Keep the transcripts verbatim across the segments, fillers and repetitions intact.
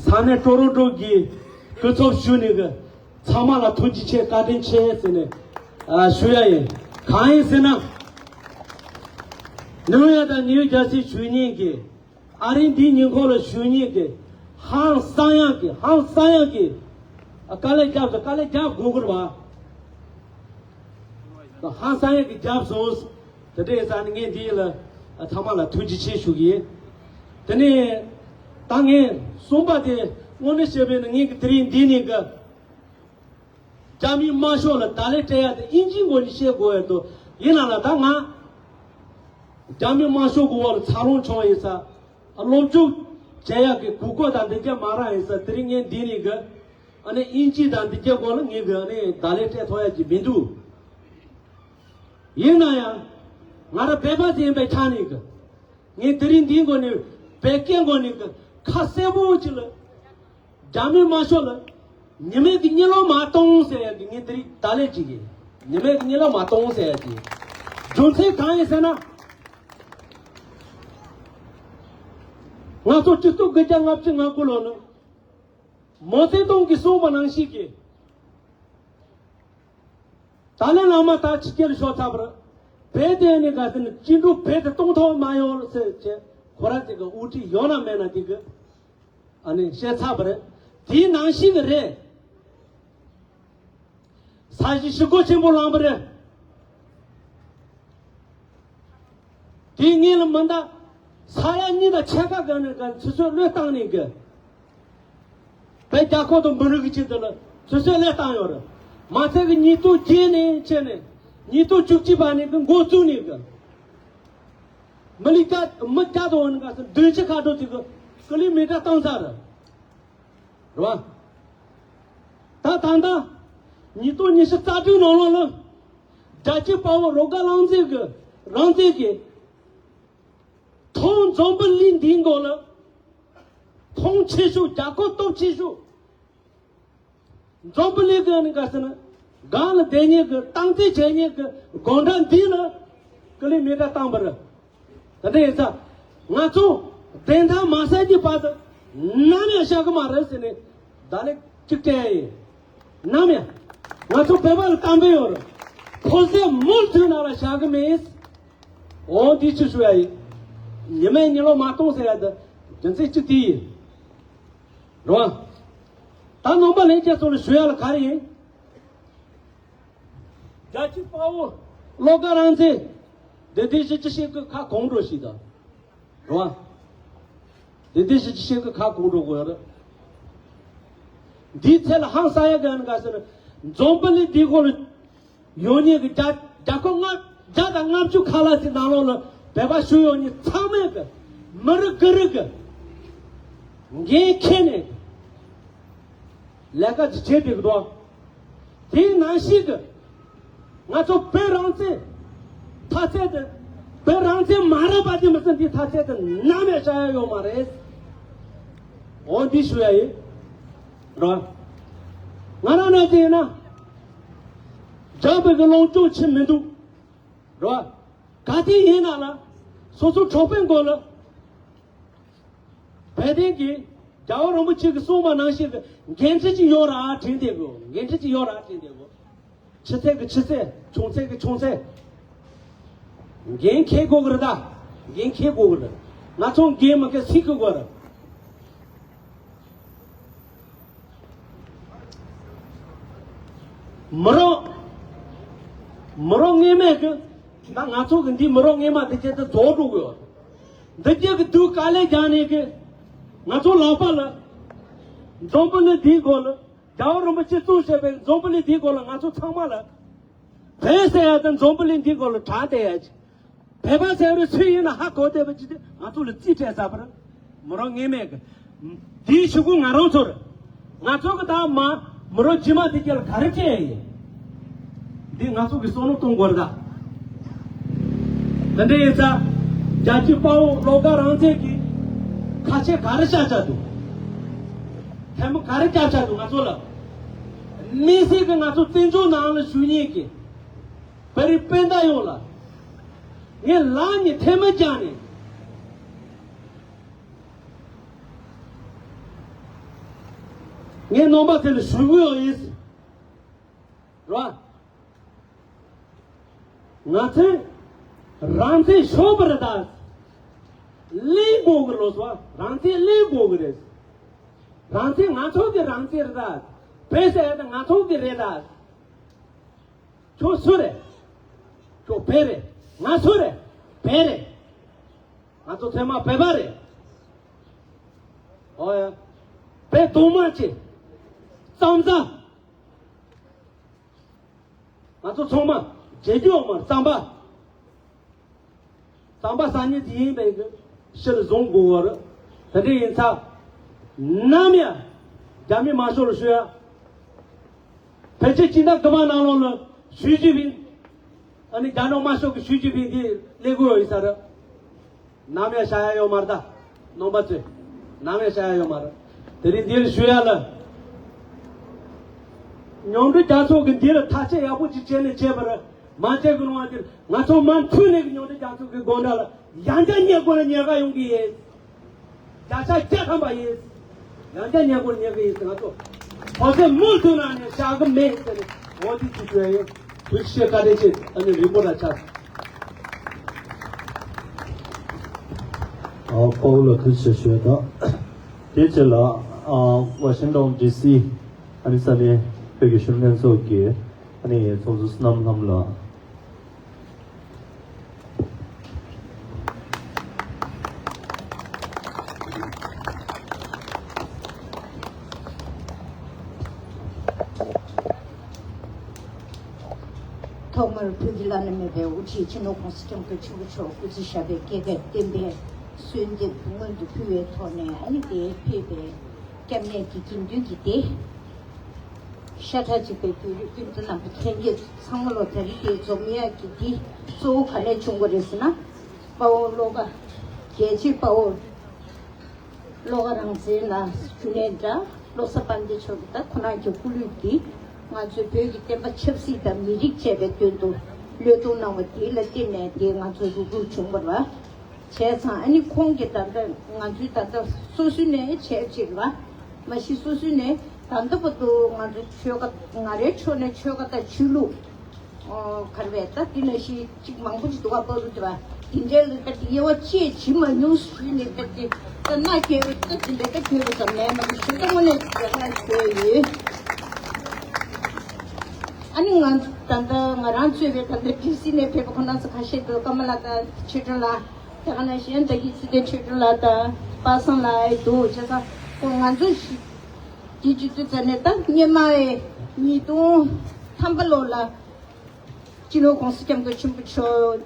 ས་གནས་ཀྲོ་རོན་ཀྲོ་གི་སྐུ་ཚབ་ཞུས་ནས་གི་ཚང་མ་ལ་ཐུགས་རྗེ་ཆེ། བཀའ་དྲིན་ཆེ་ཟེར་ནས་ཨ་ཞུ་ཡ་ཡིན། གང་ཡིན་ཟེར་ན། ནིའུ་ཡོག་དང་ནིའུ་ཇར་སི་ཞུ་མཁན་གི། ཨ་རིའི་འདིའི་ཉིན་ཁོ་ལ་ཞུ་མཁན་གི། ཧང་སང་ཡག་གི། ཧང་སང་ཡག་གི། ཨ་དཀའ་ལས་རྒྱབ་དང་། དཀའ་ལས་རྒྱག་དགོས་ཀྱི་རེད་པ། ཧང་སང་ཡག་གི་རྒྱབ་སོང་། དེ་འདྲ་ཡིན་ཙང་ནི་ངས་འདི་ལ་ཨ་ཚང་མ་ལ་ཐུགས་རྗེ་ཆེ་ཞུ་གི་ཡིན། དེ་ནས་ད་ངས་གསུངས་པ་དེ་དངོས་གནས་བཤད་པས་ན། ངས་གི་དེ་རིང་འདི་ནས་གི་རྒྱ་མིའི་དམར་ཤོག་ལ་བརྡ་ལན་སྤྲད་ཡ་དེ་དབྱིན་ཇིའི་ངོས་ནས་བཤད་དགོས་ཡ་འདུག། ཡིན་ན་ལ་ད་ང་རྒྱ་མིའི་དམར་ཤོག་གི་འོག་ལ་འཚར་ལོངས་བྱུང་བ་ཡིན་ཙང་། སློབ་སྦྱོང་བྱེད་ཡག་གི་གོ་སྐབས་དང་འདི་ག་མ་རག་ཡིན་ཙང་། དེ་རིང་ངས་འདི་ནས་གི་ཨ་ནི་དབྱིན་ཇི་དང་འདི་གའི་སྐོར་ལ་ངས་གི་ཨ་ནི་བརྡ་ལན་སྤྲད་ཐུབ་ཡ་ཅིག་མི་འདུག། ཡིན་ན་ཡང་ང་རང་བོད་པ་ཞིག་ཡིན་པའི་ཆ་ནས་གི་ངས་དེ་རིང་འདིའི་ངོས་ནས་བོད་སྐད་ངོས་ནས་གི་ཁ་གསལ་པོ་ཅིག་ལ། རྒྱ་མིའི་དམར་ཤོག་ལ་ཉི་མའི་གི་གཉིད་ལོག་མ་གཏོང་ཟེར་ཡ་གི་ངས་དེ་རིང་བརྡ་ལན་ཅིག་གི། ཉི་མའི་གི་གཉིད་ལོག་མ་གཏོང་ཟེར་ཡ་གི་རྒྱུ་མཚན་གང་ཡིན་ཟེར་ན། ང་ཚོ་ཆིག་སྟོང་དགུ་བརྒྱ་ལྔ་བཅུ་ང་དགུ་ལོ་ནི་མའོ་ཙེ་ཏུང་གིས་གསུངས་པ་ནང་བཞིན་གི། ཏཱ་ལའི་བླ་མ་ད་ཕྱི་རྒྱལ་ཤོར་ཚར་བར། བོད་དེ་ནི་ག་ཟེར་ན་བཅིངས་འགྲོལ་བོད་དུ་གཏོང་ཐུབ་མ་ཡོང་ཟེར་བྱས། ཁོ་རང་ཅིག་གི་དབུ་ཁྲིད་ཡོད་ན་མེད་ན་དེ་གི་ཨ་ནི་བཤད་ཚར་བ་རེད། དེའི་ནང་བཞིན་གི་རེད། ས་གཞི་ཞི་རྒོལ་ཆེན་པོ་བསླངས་པ་རེད། དེའི་སྔོན་ལ་མི་འདའ་ས་ཡ་གཉིས་དང་ཕྱེད་ཀ་ག་ནས་ག་ཆུ་ཚོད་བློས་བཏང་ནས་གི། བོད་རྒྱལ་ཁབ་དང་མི་རིགས་ཀྱི་ཆེད་དུ་ལ་ཆུ་ཚོད་བློས་བཏང་ཡོད་རེད། མ་ཚད་ཀྱི་ཉིས་སྟོང་བརྒྱད་ནས་བྱས་ནས་ཉིས་སྟོང་བཅུ་གཅིག་བར་ནས་གི་འགོ་བཙུགས་ནས་གི། མི་ལི་ཀ་མི་བརྒྱ་དང་འོན་ག་ཚོད་བདུན་ཅུ་ཁ་གྲངས་ཅིག་གི་ཀི་ལོ་མི་ཊར་བཏང་ཚར་རེད། རེད་བ། ད་ད་ལྟ་ཉིས་སྟོང་ཉི་ཤུ་རྩ་དྲུག་ནང་ལོགས་ལ་རྒྱལ་གཅེས་དཔའ་བོ་བློ་དགའ་རང་བཙན་གི་རང་བཙན་གི་ཐོག་འཛམ་བུ་གླིང་འདིའི་མགོ་ལ་ཕོན་ཆེ་ཤོས། རྒྱལ་ཁབ་སྟོབས་ཆེ་ཤོས། འཛམ་བུ་གླིང་གི་ནི་ག་ཟེར་ན་སྒང་ལ་བསྡད་མཁན་གི་སྟངས་འཛིན་བྱེད་མཁན་གི་སྒོ་འགྲམ་འདི་ལ་ཀི་ལོ་མི་ཊར་བཏང་བ་རེད། དེ་འདྲ་ཡིན་ཙང་ང་ཚོ་བདེན་མཐའ་མ་གསལ་གྱི་བར་དུ་ནམ་ཡང་བཞག་གི་མ་རེད་ཟེར་ནས་བརྡ་ལན་གཅིག་སྤྲད་ཡིན། ནམ་ཡང་ང་ཚོ་བོད་པ་ལ་གཏམ་དཔེ་ཡོད་རེད། ཕོ་གསར་མུ་མཐུད་ནང་ལ་བཞག་གི་མེད། འོ་འདི་ཅི་ཞུ་ཡ་ཡིན། ཉི་མའི་གཉིད་ལོག་མ་གཏོང་ཟེར་ཡ་འདི་རྒྱུ་མཚན་གཅིག་དེ་ཡིན། རེད་བ། ད་ནང་པ་ལྷན་རྒྱས་ཚོ་ལ་ཞུ་ཡ་ལ་ག་རེ་ཡིན། རྒྱལ་གཅེས་དཔའ་བོ་བློ་དགའ་རང་བཙན་འདི་འདི་ཞིག་ཅི་ཞིག་གི་ཁ་གོང་འགྲོ་ཞིག་དང་། རེད་བ། འདི་འདི་ཞིག་ཅི་ཞིག་གི་ཁ་གོང་འགྲོ་དགོས་རེད། འདིའི་ཚད་ལ་ཧང་སང་ཡ་ག་ཡིན་ག་ཟེར་ན། འཛམ་བུ་གླིང་འདིའི་སྐོར་ལ་ཡོད་མཁན་གྱི་རྒྱ་རྒྱལ་ཁབ་ལྔ་བརྒྱ་དང་ལྔ་བཅུ་ཁ་ལྷག་ཅིག་ནང་ལོགས་ལ་བོད་པ་བཞུགས་ཡོད་མཁན་ཚང་མས་གི་མི་རིགས་དགུ་རིགས་གི་འགན་འཁྱེར་ནས་ལས་ཀ་ཅིག་བྱེད་བསྡད་ཀྱི་འདུག། དེའི་ནང་བཞིན་གི་ང་ཚོ་བོད་རང་བཙན་མཐའ་ཚད་དེ། བོད་རང་བཙན་མ་རག་པ་དེ་མི་ཚད་འདི་མཐའ་ཚད་དེ་ནམ་ཡང་བཞག་ཡ་ཡོད་མ་རེད། འོ་འདི་ཞུ་ཡ་ཡིན། རོ། ང་རང་ནང་བཞིན་ཡིན་ན། རྒྱ་བོད་ཀྱི་ལོངས་སྤྱོད་ཆེ་མི་འདུག། རོ། ག་དེ་ཡིན་ན་ལ། སོ་སོ་གྲོགས་པོའི་མགོ་ལ། བལ་དན་གྱིས་རྒྱལ་བ་རིན་པོ་ཆེ་གིས་གསུངས་པ་ནང་བཞིན་གྱི་འགན་འཁྲི་ཅིག་ཡོད་ར་དྲན་བསྡད་དགོས། འགན་འཁྲི་ཅིག་ཡོད་ར་དྲན་བསྡད་དགོས། ཆེ་ཚད་ཀྱི་ཆེ་ཚད། ཆུང་ཚད་ཀྱི་ཆུང་ཚད། འགན་འཁྱེར་དགོས་ཀྱི་རེད་ད། འགན་འཁྱེར་དགོས་ཀྱི་རེད། ང་ཚོ་འགན་མི་འཁྱེར་སྲིད་ཀྱི་དགོས་རེད། མི་རོགས། མི་རོགས་ངེས་མེད་ཀྱི། ད་ང་ཚོ་གི་འདི་མི་རོགས་ངེས་མ་དེ་ཅན་དུ་རྫོགས་འགྲོ་གི་ཡོད། འདི་ཅན་གི་དུས་དཀའ་ལས་རྒྱག་ནས་གི། ང་ཚོ་ལག་པ་ལ། འཛམ་བུ་གླིང་འདིའི་སྒོ་ལ། རྒྱལ་བ་རིན་པོ་ཆེ་གཙོས་བྱས་པའི་འཛམ་བུ་གླིང་འདིའི་སྒོ་ལ་ང་ཚོ་ཚང་མ་ལ། བོད་ཟེར་ཡ་དང་འཛམ་བུ་གླིང་འདིའི་སྒོ་ལ་གྲགས་བསྡད་ཡ་ཅིག། བོད་པ་ཟེར་བའི་ཚུལ་ཡིན་ན་ཧ་གོ་བསྡད་པ་ཅིག་དེ་ང་ཚོ་ལ་རྩིས་སྤྲད་ཚར་བ་རེད། མི་རོགས་ངེས་མེད་ཀྱི། དེའི་གཞུག་གུ་ང་རང་ཚོར། ང་ཚོ་གི་ད་མ་མི་རོགས་རྗེས་མ་དེ་གྱལ་ག་རེ་སྤྲད་ཡིན། འདི་ང་ཚོ་གི་བསམ་བློ་གཏོང་དགོས་རེད་ད། དེ་འདྲ་ཡིན་ཙང་། རྒྱལ་གཅེས་དཔའ་བོ་བློ་དགའ་རང་བཙན་གྱིས་ཁ་ཆད་ག་རེ་བཞག་བཞག་འདུག། ཐལ་མོ་ག་རེ་བརྒྱབ་བཞག་འདུག་ང་ཚོ་ལ། དམིགས་བསལ་གྱི་ང་ཚོ་བཙན་བྱོལ་ནང་ལ་བཞུགས་མཁན་གྱི་བོད་རིགས་སྤུན་ཟླ་ཡོངས་ལ་ངས་ལག་གཉིས་ཐལ་མོ་སྦྱར་ནས། ངས་རྣམ་པ་ཚོ་ལ་ཞུ་གི་ཡོད་ཡིན། རེད་བ། ང་ཚོས་རང་བཙན་ཤོར་བ་རེད་ད། ལེན་དགོས་གི་ལོ་སོ། རང་བཙན་ལེན་དགོས་གི་རེད། རང་བཙན་ང་ཚོ་གི་རང་བཙན་རེད་ད། བོད་ཟེར་ཡ་ད་ང་ཚོ་གི་རེད་ད། ཁྱོད་སུ་རེད། ཁྱོད་བོད་རེད། ང་སུ་རེད། བོད་རེད། ང་ཚོ་ཚང་མ་བོད་པ་རེད། ཨོ་ཡ། བོད་གདུང་མ་ཆེ། གཙང་མཛངས། ང་ཚོ་ཚང་མ་རྗེས་འཇུག་མ་གཙང་པ། གཙང་པ་སང་ཉིན་དེ་ཡིན་པའི་གི་ཕྱིར་བཟུང་དགོས་པ་རེད། དེ་འདྲ་ཡིན་ཙང་། ནམ་ཡང་རྒྱ་མི་དམར་ཤོག་ལ་ཞུ་ཡ། ཕལ་ཆེར་སྤྱི་ཟླ་དགུ་པ་ནང་ལོགས་ལ་ཞུ་རྒྱུ་ཡིན། ཨ་ནི་རྒྱ་ནག་དམར་ཤོག་གི་ཞུ་རྒྱུ་ཡིན་འདི་ཀླད་ཀོར་ཡོད་ས་རེད། ནམ་ཡང་བྱ་ཡ་ཡོད་མ་རེད་ད། ནང་པ་ཚོས་ནམ་ཡང་བྱ་ཡ་ཡོད་མ་རེད། དེ་རིང་འདིར་ཞུ་ཡ་ལ། མཉམ་འབྲེལ་རྒྱལ་ཚོགས་ཀྱི་འདིར་ཐག་གཅོད་ཡག་པོ་ཅིག་བྱས་ནས་བྱས་པ་རེད། མ་བྱས་གི་རུང་བ་དེར་ང་ཚོ་མ་མཐུན་ནས་གི་མཉམ་འབྲེལ་རྒྱལ་ཚོགས་ཀྱི་སྒོ་འགྲམ་ལ་ཡང་བསྐྱར་ཉེ་སྐོར་ཉེ་ག་ཡོང་གི་ཡིན། བརྒྱ་ཆ་བརྒྱ་ཐམ་པ་ཡིན། ཡང་བསྐྱར་ཉེ་སྐོར་ཉེ་གི་ཡིན་ཟེར་ང་ཚོ་གོ་ས་མུ་མཐུད་ནང་ནས་བཞག་གི་མེད་ཟེར་ནས་འོ་དེ་ཅིག་ཞུ་ཡ་ཡིན། དུས་ཤེས་བཀའ་དྲིན་ཆེ། ཨ་ནི་རིང་པོ་ར་ཆགས། ཨ་པའོ་ལ་ཐུགས་རྗེ་ཆེ་ཞུ་ཡ་དང་། དེའི་རྗེས་ལ་ཨ་ཝ་ཤིང་ཏོན་ཌི་སི་ཨ་ནི་ས་གནས་བོད་ཀྱི་གཞོན་ལྷན་ཚོགས་ཀྱི་ཨ་ནི་ཚོགས་གཙོ་བསོད་ནམས་ལྷམ་ལགས། ཐོག་མར་བོད་ཀྱི་བླ་ན་མེད་པའི་དབུ་ཁྲིད་སྤྱི་ནོར་༸གོང་ས་༸སྐྱབས་མགོན་ཆེན་པོ་མཆོག་སྐུ་ཚེ་ཞབས་པད་བསྐལ་བརྒྱར་བརྟན་པའི་གསོལ་འདེབས་སྔོན་དུ་ཕུལ་བའི་ཐོག་ནས། ཨ་ནི་དེ་ཕེབས་པའི་སྐྱབས་གནས་ཀྱི་དགེ་འདུན་གྱི་སྡེ། ཤ་ཁྲག་གཅིག་པའི་བོད་རིགས་སྤུན་ཟླ་རྣམ་པ་ལྷན་རྒྱས་ཚང་མ་ལོ། ད་རེས་དེ་འཛོམས་ཡག་གི་འདི་གཙོ་བོ་ག་ནས་བྱུང་བ་རེད་ཟེར་ན། དཔའ་བོ་བློ་དགའ། རྒྱལ་གཅེས་དཔའ་བོ་བློ་དགའ་རང་བཙན་ལགས་རྒྱུན་ལས་འདྲ་བློ་བཟང་དཔལ་ལྡན་མཆོག་གི་ད་ཁོ་རང་གི་སྐུ་ལུས་འདི་ང་ཚོའི་བོད་ཀྱི་བསྟན་པ་ཆབ་སྲིད་དང་མི་རིགས་བཅས་པའི་དོན་དུ་བློས་གཏོང་གནང་བ་དེ་ལ་བརྟེན་ནས་དེ་ང་ཚོ་རུབ་རུབ་བྱུང་བ་རེད། བྱས་ཙང་ཨ་ནི་ཁོང་གིས་ད་ལྟ་ང་ཚོའི་ད་ལྟ་སོ་སོའི་ནས་བྱས་ཅིག་ལ་མ་གཞི་སོ་སོའི་ནས་ད་ལྟ་བར་དུ་ང་ཚོའི་ཆོལ་ཁ་ང་རའི་ཕྱོགས་ནས་ཆོལ་ཁ་དང་ཆོས་ལུགས་ཨོ་གར་བས་ད་དེ་ནས་ཤི་གཅིག་མང་པོ་ཅིག་འདུག་ག་པ་རུ་དེ་བ་དེ་འདྲའི་ལ་ད་དེ་དབྱེ་བ་ཅེས་བྱེད་མ་མྱོང་ཞུས་ནས་ད་དེ་ད་ན་སྐྱེ་བ་ད་དེ་འདྲ་ད་ཁྱོད་རུ་ཙམ་ནས་མ་གཞི་ད་དངོས་གནས་ཡག་ན་ཞུས་ཡོད། ཨ་ནི་ང་ད་ལྟ་ང་རང་གཙོས་པའི་ད་ལྟ་ཌི་སི་ནས་ཕེབས་པ་ཁོ་ན་ཚོ་ཁ་ཤས་འདུག་ཀརྨ་ལགས་དང་ཆོས་སྒྲོན་ལགས། དེ་ག་ནང་བཞིན་ད་གི་ཚེ་བརྟན་ཆོས་སྒྲོན་ལགས་དང་པ་སངས་ལགས་ཨེ་འདུག་བྱས་ཙང་ཁོ་ང་ཚོ་ཞིག་དེ་བྱེད་དུས་ཙ་ནས་ད་སྔོན་མ་ཨེ་ཉིས་སྟོང་ཐམ་པ་ལོ་ལ་སྤྱི་ནོར་༸གོང་ས་༸སྐྱབས་མགོན་ཆེན་པོ་མཆོག་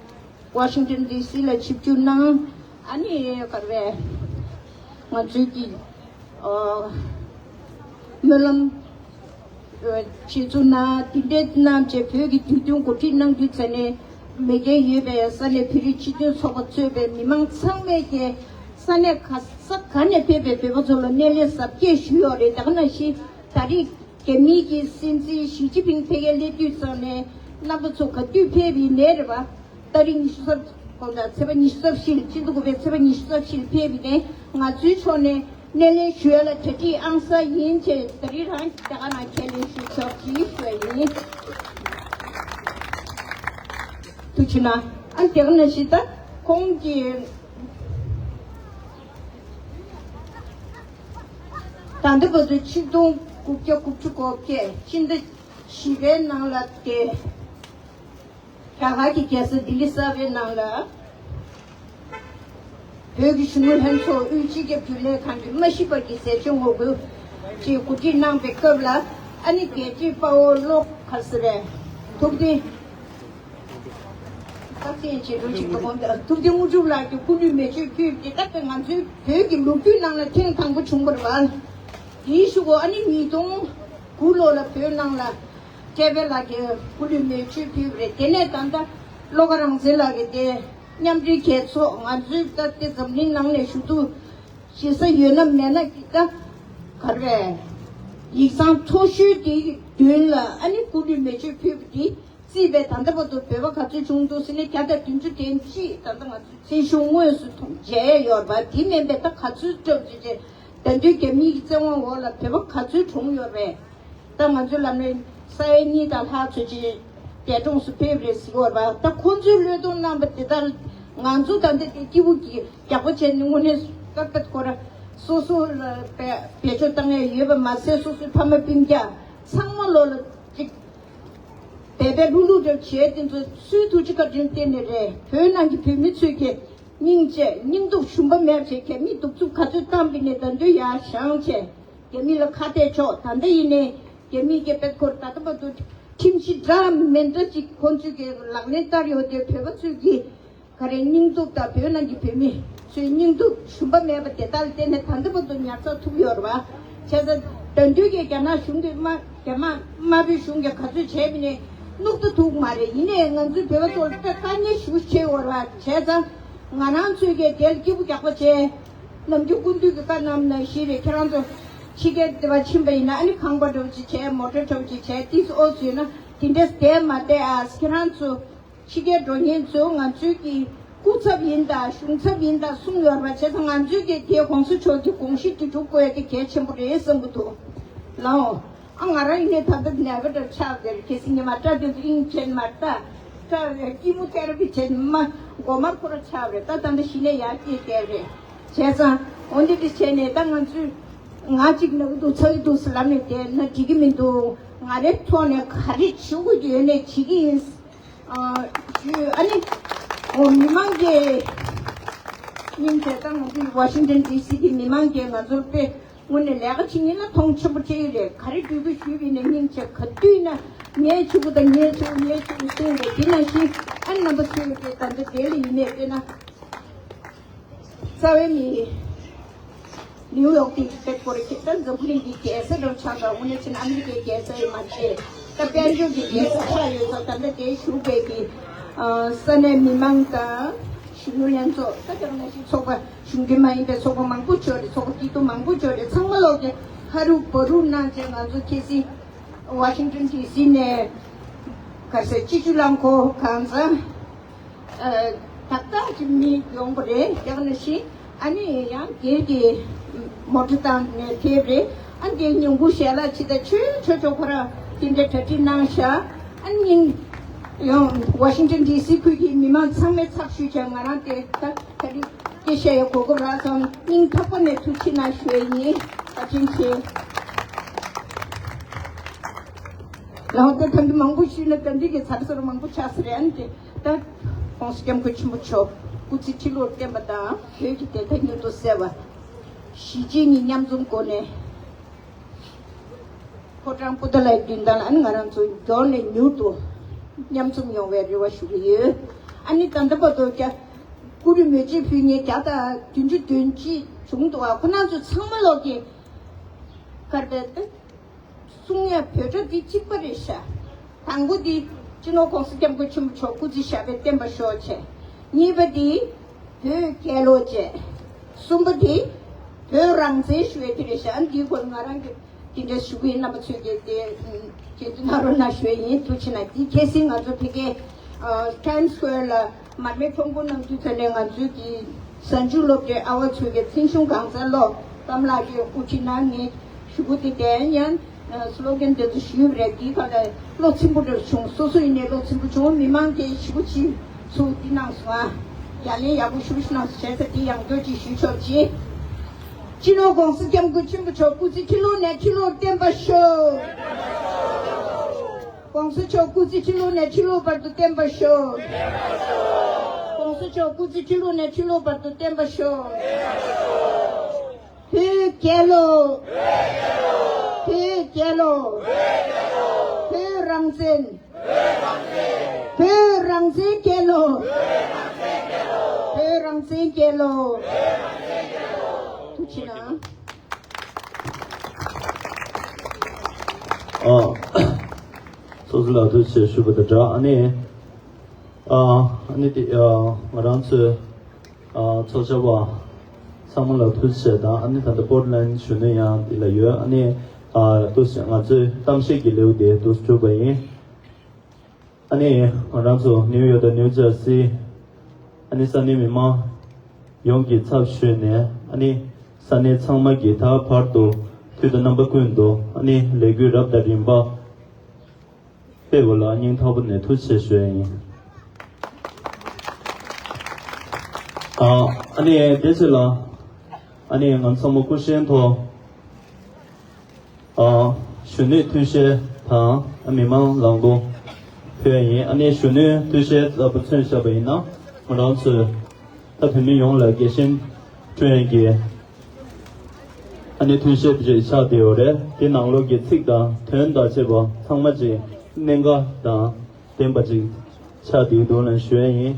ཝ་ཤིང་ཏོན་ཌི་སི་ལ་ཆིབས་བསྒྱུར་གནང་། ཨ་ནི་གར་བས་ང་ཚོའི་གི་ཨ་སྨོན་ལམ་ཆེད་བཙུགས་གནང་། དེ་འདྲའི་གནང་བྱས་བོད་ཀྱི་དུས་སྟོན་གོ་སྒྲིག་གནང་དུས་ཙ་ནས་མེས་རྒྱལ་ཡོད་པའི་ས་གནས་བོད་རིགས་སྤྱི་མཐུན་ཚོགས་པ་གཙོས་པའི་མི་མང་ཚང་མས་ཀྱི་ས་གནས་ག་ས་ག་ནས་ཕེབས་པའི་བོད་པ་ཚོ་ལ་སྣེ་ལེན་གཟབ་རྒྱས་ཞུས་ཡོད་རེད། ད་ག་ནང་བཞིན་ད་རེས་རྒྱ་མིའི་གི་སྲིད་འཛིན་ཞི་ཅིན་ཕིང་ཕ་གིར་སླེབས་དུས་ཙ་ནས་རྣམ་པ་ཚོ་ག་དུས་ཕེབས་ཡིན་ནའི་རེད་པ། ཏ་རིག་ཉི་ཤུ་རྩ་དགུ་དང་ཚེས་པ་ཉི་ཤུ་རྩ་བཞི་ལ་སྤྱི་ཟླ་དགུ་པའི་ཚེས་པ་ཉི་ཤུ་རྩ་བཞི་ལ་ཕེབས་པ་ཡིན་ནའི་ང་ཚོའི་ཕྱོགས་ནས་སྣེ་ལེན་ཞུ་ཡ་ལ་གྲ་སྒྲིག་ཨང་གསར་ཡིན་ཅེས་ད་རེས་རང་རྒྱ་གར་ནང་ཁས་ལེན་ཞུ་ཆོག་ཅེས་ཞུ་ཡ་ཡིན། ཐུགས་རྗེ་གནང་། ཨ་དེ་ག་ནང་བཞིན་ད་ཁོང་གིས་ད་ལྟ་བར་དུ་ཆིག་སྟོང་དགུ་བརྒྱ་དགུ་བཅུ་གོ་བརྒྱད་ཕྱི་ཟླ་བཞི་པའི་ནང་ལ་དེ། རྒྱ་གར་གྱི་རྒྱལ་ས་ལྡི་ལི་གསར་པའི་ནང་ལ་བོད་ཀྱི་གཞོན་ནུ་ལྷན་ཚོགས་དབུས་སྤྱི་ཁྱབ་རྒྱུན་ལས་ཁང་གི་མ་ཤི་པ་གི་ཟས་སྤྱོད་ངོ་རྒོལ་ཅེས་གོ་སྒྲིག་གནང་པའི་སྐབས་ལ་ཨ་ནི་རྒྱལ་གཅེས་དཔའ་བོ་བློ་ག་ཟེར་རེད། ཐུབ་བསྟན། རྟགས་ཅན་བྱེད་འགྲོ་ཅིག་ཏུ་དགོངས་ཏེ་ཐུབ་བསྟན་དངོས་གྲུབ་ལགས་ཀྱི་སྐུ་ལུས་མེ་མཆོད་ཕུལ་ཏེ་ད་ལྟ་ང་ཚོའི་བོད་ཀྱི་ལོ་རྒྱུས་ནང་ལ་ཐེངས་དང་པོ་བྱུང་བ་རེད་བ། དེའི་གཞུག་གུ་ཨ་ནི་ཉིས་སྟོང་དགུ་ལོ་ལ་བོད་ནང་ལ་བཀྲས་པའི་ལགས་ཀྱི་སྐུ་ལུས་མེ་མཆོད་ཕུལ་བ་རེད། དེ་ནས་ད་ལྟ་བློ་དགའ་རང་བཙན་ལགས་ཀྱིས་དེ་མཉམ་འབྲེལ་རྒྱལ་ཚོགས་ང་ཚོའི་ད་ལྟ་འཛམ་གླིང་ནང་ནས་ཞུ་གཏུག་བྱེད་ས་ཡོད་ན་མེད་ན་གི་ད་ག་རེ་ཡིག་ཚང་མཐོ་ཤོས་དེའི་མདུན་ལ་ཨ་ནི་སྐུ་ལུས་མེ་མཆོད་ཕུལ་བ་དེ་རྩིས་པའི་ད་ལྟ་བར་དུ་བོད་པ་ག་ཚོད་བྱུང་འདུག་ཟེར་ནས་བརྒྱ་དང་བདུན་ཅུ་དོན་གཅིག་ད་ལྟ་ང་ཚོའི་ཚེ་གཞུང་དངོས་སུ་མཐོང་མཇལ་ཡོད་པ་དེ་མིན་པའི་ད་ག་ཚོད་སྐྱོབ་བྱེད་ཅེས། ད་དུང་རྒྱ་མིའི་བཙན་དབང་འོག་ལ་བོད་པ་ག་ཚོད་གྲོངས་ཡོད་རེད། ད་ང་ཚོའི་ལམ་རིམ་ས་ཡ་གཉིས་དང་ལྷག་ཚོད་ཅིག་འདས་གྲོངས་སུ་ཕེབས་རེད་ཟེར་གྱི་ཡོད་རེད་པ། ད་ཁོང་ཚོས་བློས་གཏོང་གནང་པ་དེ་ལྟར་ང་ཚོ་ད་ལྟ་དེ་སྐྱིད་པོ་གི་རྒྱག་པ་བྱས་ནས་དངོས་གནས་སྐབས་དེ་ཁོ་ར་སོ་སོ་ལ་བེད་སྤྱོད་བཏང་ཡ་ཡོད་པ་མ་ཟད། སོ་སོའི་ཕ་མ་སྤུན་ཀྱག་ཚང་མ་ལོ་ལ་ཅིག་བེད་བེད་ལྷུག་ལྷུག་འདྲ་བྱས། དེ་ཚོ་སུའི་ཐུགས་རྗེ་བཀའ་དྲིན་བརྟེན་ནས་རེད། བོད་ནང་གི་བོད་མི་ཚོས་ཀྱི་སྙིང་རྗེ་སྙིང་སྟོབས་ཞུམ་པ་མེད་པ་བྱས། རྒྱ་མིས་གདུག་རྩུབ་ག་ཚོད་བཏང་པ་ནས་ད་དུང་ཡར་བཞེངས་བྱས། རྒྱ་མི་ལ་ཁ་གཏད་ཆོག་ད་ལྟ་ཡིན་ནའི་རྒྱ་མིའི་གི་དཔེ་ཁོ་ར་ད་ལྟ་བར་དུ་ཁྲིམས་གཞི་འདྲ་མི་འདྲ་ཅིག་ཁོང་ཚོས་ཀྱི་ལག་ལེན་བསྟར་ཡོད་དེ། བོད་པ་ཚོས་ཀྱི་ག་རེ་སྙིང་སྟོབས་དང་བོད་ནང་གི་བོད་མི་ཚོའི་སྙིང་སྟོབས་ཞུམ་པ་མེད་པ་དེ་དག་ལ་བརྟེན་ནས་ད་ལྟ་བར་དུ་ཉར་ཚགས་ཐུབ་ཡོད་རེད་པ། བྱས་ཙང་ད་དུང་གི་རྒྱ་ནག་གཞུང་གི་དམར་རྒྱ་དམར་དམར་པོའི་གཞུང་གིས་ག་ཚོད་བྱས་པ་ནས་བསྣུབ་ཐུབ་ཐུབ་མ་རེད། ཡིན་ནའི་ང་ཚོའི་བོད་པ་ཚོ་ལ་དཔེ་དཀའ་ངལ་ཞེ་པོ་ཆེ་ཡོད་རེད་པ། བྱས་ཙང་ང་རང་ཚོས་ཀྱི་དེ་ལ་སྐྱིད་པོ་རྒྱག་པ་བྱས། ནམ་རྒྱུན་སྐུ་མདུན་གྱི་བཀའ་གནང་ནང་བཞིན་རེད། ཁྱེད་རང་ཚོ་ཕྱི་རྒྱལ་དེ་བ་ཕྱིན་པ་ཡིན་ན། ཨ་ནི་ཁང་པ་འདྲ་བོ་ཅིག་བྱས། མོ་ཊ་འདྲ་བོ་ཅིག་བྱས། ཏིས་ཨོ་ཟོས་ན་དེ་འདྲས་བསྡད་མ་བསྡད་ཨ། ཁྱེད་རང་ཚོ་ཕྱི་རྒྱལ་འགྲོ་མཁན་ཚོ་ང་ཚོའི་གི་སྐུ་ཚབ་ཡིན་ད་གཞུང་ཚབ་ཡིན་ད་གསུངས་ཡོད་རེད་པ། བྱས་ཙང་ང་ཚོའི་གི་དེ་གོང་ས་མཆོག་གི་དགོངས་གཞི་དེ་སྒྲུབ་དགོས་ཡ་དེ་གལ་ཆེན་པོ་རེད་བསམ་གྱི་འདུག་ལགས། ཨ་ང་རང་ཡིན་ནའི་ད་ལྟ་ནད་པ་འདྲ་ཆགས་བསྡད་རེད། གལ་སྲིད་ཉི་མ་སྐྲ་དེ་ཚོ་དབྱིངས་ཕྱིན་མ་ད་སྐྲ་ཀི་མོ་ཐེ་ར་པི་བྱས་ནས་མ་མགོ་དམར་ཁོ་ར་ཆགས་རེད། ད་ད་ལྟ་གཞི་ནས་ཡར་སྐྱེས་བསྡད་རེད། བྱས་ཙང་འོ་འདི་འདྲ་བྱས་ནས་ད་ང་ཚོས་ང་གཅིག་ན་གི་འདུག་ཚ་གི་འདུག་ཟེར་ལབ་ནས་བསྡད་ན་འགྲིག་གི་མི་འདུག་ང་རའི་ཐོག་ནས་ག་རེ་བྱེད་དགོས་ཀྱི་ཡོད་ནའི་བྱེད་ཀྱི་ཡིན། ཨ་ཞུ། ཨ་ནི་འོ་མི་མང་གིས་སྙིང་རྗེ། ད་ང་ཚོའི་ཝ་ཤིང་ཊོན་ཌི་སི་གི་མི་མང་གིས་ང་ཚོར་དཔེ་དངོས་གནས་ལས་ཀ་བྱེད་མཁན་ལ་མཐོང་ཆེན་པོ་བྱེད་ཀྱི་རེད། ག་རེ་འབྲས་བུ་ཞུས་པ་ཡིན་ནའི་སྙིང་རྗེ། ག་དུས་ན་ངའི་ཕྲུ་གུ་དང་ངའི་ཕྲུ་གུ་ངའི་ཕྲུ་གུ་གསུངས་རེད། དེ་ནང་བཞིན་ཨ་ནི་རྣམ་པ་ཚོས་དེ་ད་ལྟ་དེ་ལ་ཡིན་ནའི་དཔེར་ན། རྩ་བའི་མི། ནིའུ་ཡོག་དེ་གི་ཧེཌ་ཀོ་ཊར་གྱི་ད་འཛམ་བུ་གླིང་གི་རྒྱལ་ས་འདྲ་ཆགས་པ། དངོས་གནས་བྱས་ན་ཨ་མི་རི་ཀའི་རྒྱལ་ས་ཡིན་མ་རེད། ད་དཔལ་འབྱོར་གྱི་རྒྱལ་ས་ཆགས་ཡོད་ཙང་། ད་ལྟ་དེ་བཞུགས་པའི་གི་ཨ་ས་གནས་མི་མང་དང་གཞོན་ནུ་ལྷན་ཚོགས། ད་དེ་ནང་བཞིན་ཚོགས་པ་གཞུང་འབྲེལ་མ་ཡིན་པའི་ཚོགས་པ་མང་པོ་ཡོད་རེད། ཚོགས་པ་སྐྱིད་སྡུག་མང་པོ་ཡོད་རེད། ཚང་མ་ལོག་གི་ཧ་རུ་བ་རུ་གནང་བྱས། ང་ཚོ་ཁྱེད་སི་ཝ་ཤིང་ཊོན་ཌི་སི་ནས་ག་ཟེར་སྤྱི་སྤྱོད་རླངས་འཁོར་གང་ཚང་། ཨ་ཏག་ཏག་ཅིག་མི་ཡོང་པ་རེད། ཡག་ནང་བཞིན་ཨ་ནི་ཡང་སྒེར་གྱི་མོ་ཊ་བཏང་ནས་ཕེབས་རེད། ཨ་འདིའི་ཉིན་གུང་ཞལ་ལག་ཅིག་དང་ཆོས་ཆོས་ཆོས་ཁོ་ར་དེ་འདྲ་གྲ་སྒྲིག་གནང་ཤག་ཨ་ནི་ཡང་ཝ་ཤིང་ཊོན་ཌི་སི་ཁུལ་གྱི་མི་མང་ཚང་མས་ཚབ་ཞུས་བྱས། ང་རང་དེ་ད་གྲ་སྒྲིག་དེ་བཤད་ཡ་གོ་སྐབས་རག་སོང་། སྙིང་ཐག་པ་ནས་ཐུགས་རྗེ་གནང་ཞུ་ཡ་ཡིན། བཀའ་དྲིན་ཆེ། ལགས། ད་ད་འདི་མང་པོ་ཞུས་ན་ད་འདི་གི་ཚར་ཚར་མང་པོ་ཆགས་ས་རེད། ཨ་ནི་དེ་ད་༸གོང་ས་༸སྐྱབས་མགོན་ཆེན་པོ་མཆོག་སྐུ་ཚེ་ཁྲི་ལོར་བརྟན་པ་དང་བོད་ཀྱི་བདེན་མཐའ་མྱུར་དུ་གསལ་བ། གཞིས་བྱེས་གཉིས་མཉམ་འཛོམས་སྒོ་ནས་ཕོ་བྲང་པོ་ཏཱ་ལའི་མདུན་ཐང་ལ་ཨ་ནི་ང་རང་ཚོ་མགྱོགས་ནས་མྱུར་དུ་མཉམ་འཛོམས་ཡོང་བའི་རེ་བ་ཞུ་གི་ཡོད། ཨ་ནི་ད་ལྟ་བར་དུ་བརྒྱ་ཀུ་རེ་མེ་ལྕེ་ཕུལ་མཁན་བརྒྱ་དང་བདུན་ཅུ་དོན་གཅིག་བྱུང་འདུག་ཨ། ཁོ་རང་ཚོ་ཚང་མ་ལོག་གི་གར་པད་གསུང་ཡ་བོད་སྒྲ་འདི་གཅིག་པ་རེད་ཤག་དང་པོ་འདི་སྤྱི་ནོར་༸གོང་ས་༸སྐྱབས་མགོན་ཆེན་པོ་མཆོག་སྐུ་ཚེ་ཞབས་པད་བརྟན་པར་ཤོག་བྱས། གཉིས་པ་འདི་བོད་རྒྱལ་ལོ་བྱས། གསུམ་པ་འདི་བོད་རང་བཙན་ཞུ་ཡ་འདི་རེད་ཤག་ཨ་འདིའི་སྐོར་ང་རང་གི་འདི་འདྲ་ཞུ་གི་ཡིན། རྣམ་པ་ཚོས་ཀྱིས་དེ་རྗེས་སུ་གནང་རོགས་གནང་ཞུ་ཡ་ཡིན། ཐུགས་རྗེ་གནང་། འདི་ཁ་སང་ང་ཚོ་ཕ་གིའི་ཨ་ཊའིམ་སི་སྐོར་ལ་མར་མེ་ཁྲོམ་སྐོར་གནང་དུས་ཚོད་ནས་ང་ཚོའི་གི་གཟའ་མཇུག་སློབ་གྲྭའི་ཨ་བ་ཚོས་ཀྱི་མཚན་གཞུང་གང་ཚང་ཀློག་གཏམ་ལགས་ཀྱིས་དབུ་ཁྲིད་གནང་། ངས་ཞུ་སྒོ་དེ་དན་ཡང་སི་ལོ་གན་དེ་ཚོ་ཞུས་པ་རེད། དེའི་ཁ་ལ་བློ་ཚིམ་པོ་འདྲ་བྱུང་། སོ་སོ་ཡིན་ནའི་བློ་ཚིམ་པོ་བྱུང་། མི་མང་གིས་ཞུ་སྒོ་ཅིག་ཚུགས་འདི་གནང་སོང་ཨ། ཡ་ལན་ཡག་པོ་ཞུ་གནང་སོང་། བྱས་ཙང་འདི་ཡང་བསྐྱར་ཅིག་ཞུ་ཆོག་ཅིག་སྤྱི་ནོར་༸གོང་ས་༸སྐྱབས་མགོན་ཆེན་པོ་མཆོག་སྐུ་ཚེ་ཁྲི་ལོ་ནས་ཁྲི་ལོར་བརྟན་པར་ཤོག ༸གོང་ས་མཆོག་སྐུ་ཚེ་ཁྲི་ལོ་ནས་ཁྲི་ལོ་བར་དུ་བརྟན་པར་ཤོག ༸གོང་ས་མཆོག་སྐུ་ཚེ་ཁྲི་ལོ་ནས་ཁྲི་ལོ་བར་དུ་བརྟན་པར་ཤོག་བོད་རྒྱལ་ལོ། བོད་རྒྱལ་ལོ། བོད་རང་བཙན། བོད་རང་བཙན་རྒྱལ་ལོ། བོད་རང་བཙན་རྒྱལ་ལོ། ཐུགས་རྗེ་གནང་། ཨ། སོ་སོ་ལ་ཐུགས་རྗེ་ཆེ་ཞུ་བ་དང་སྦྲགས། ཨ་ནི། ཨ། ཨ་ནི་དེ། ཨ། ང་རང་ཚོའི། ཨ། ཚོགས་བཅར་བ་ཚང་མ་ལ་ཐུགས་རྗེ་ཆེ་དང་། ཨ་ནི་ད་ལྟ་པོར་ཊ་ལེན་ཌི་གཞོན་ནུ་ཡང་འདི་ལ་ཡོད། ཨ་ནི། ཨ། ཐུགས་རྗེ་ཆེ། ང་ཚོའི་གཏམ་བཤད་ཀྱི་ལེའུ་དེ་འདུག་གྲུབ་པ་ཡིན། ཨ་ནི་ང་རང་ཚོ་ནིའུ་ཡོག་དང་ནིའུ་ཇར་སི། ཨ་ནི་ས་གནས་མི་མང་ཡོངས་ཀྱི་ཚབ་ཞུས་ནས། ཨ་ནི་ ས་གནས་ཚང་མ་གིས་ད་བར་དུ་དུས་དང་རྣམ་པ་ཀུན་ཏུ་ཨ་ནི་ལས་འགུལ་རབ་དང་རིམ་པ་སྤེལ་བ་ལ་སྙིང་ཐག་པ་ནས་ཐུགས་རྗེ་ཆེ་ཞུ་ཡ་ཡིན། ཨ་ཨ་ནི་དེ་ཚེ་ལ་ཨ་ནི་ང་ཚང་མ་སྐུ་བཞེངས་ཐོག་ཨ་གཞོན་ནུའི་ཐུགས་བཞེད་དང་མི་མང་ལག་འགུ་ཕུལ་ཡ་ཡིན། ཨ་ནི་གཞོན་ནུའི་ཐུགས་བཞེད་ལྟ་བུ་མཚོན་བཞག་པ་ཡིན་ན་ང་རང་ཚོའི་ད་བོད་མི་ཡོངས་ལ་རྒྱལ་ཞེན་སྐྲུན་ཡ་གི་ཨ་ནི་ཐུགས་བཞེད་ཅིག་ཆགས་བསྡད་ཡོད་རེད། དེ་ནང་ལོགས་ཀྱི་ཚིག་དང་དོན་དང་བཅས་པ་ཚང་མ་ཅིག་གནད་འགག་དང་ལྡན་པ་ཅིག་ཆགས་བསྡད་འདུག་ལ་ཞུ་ཡ་ཡིན།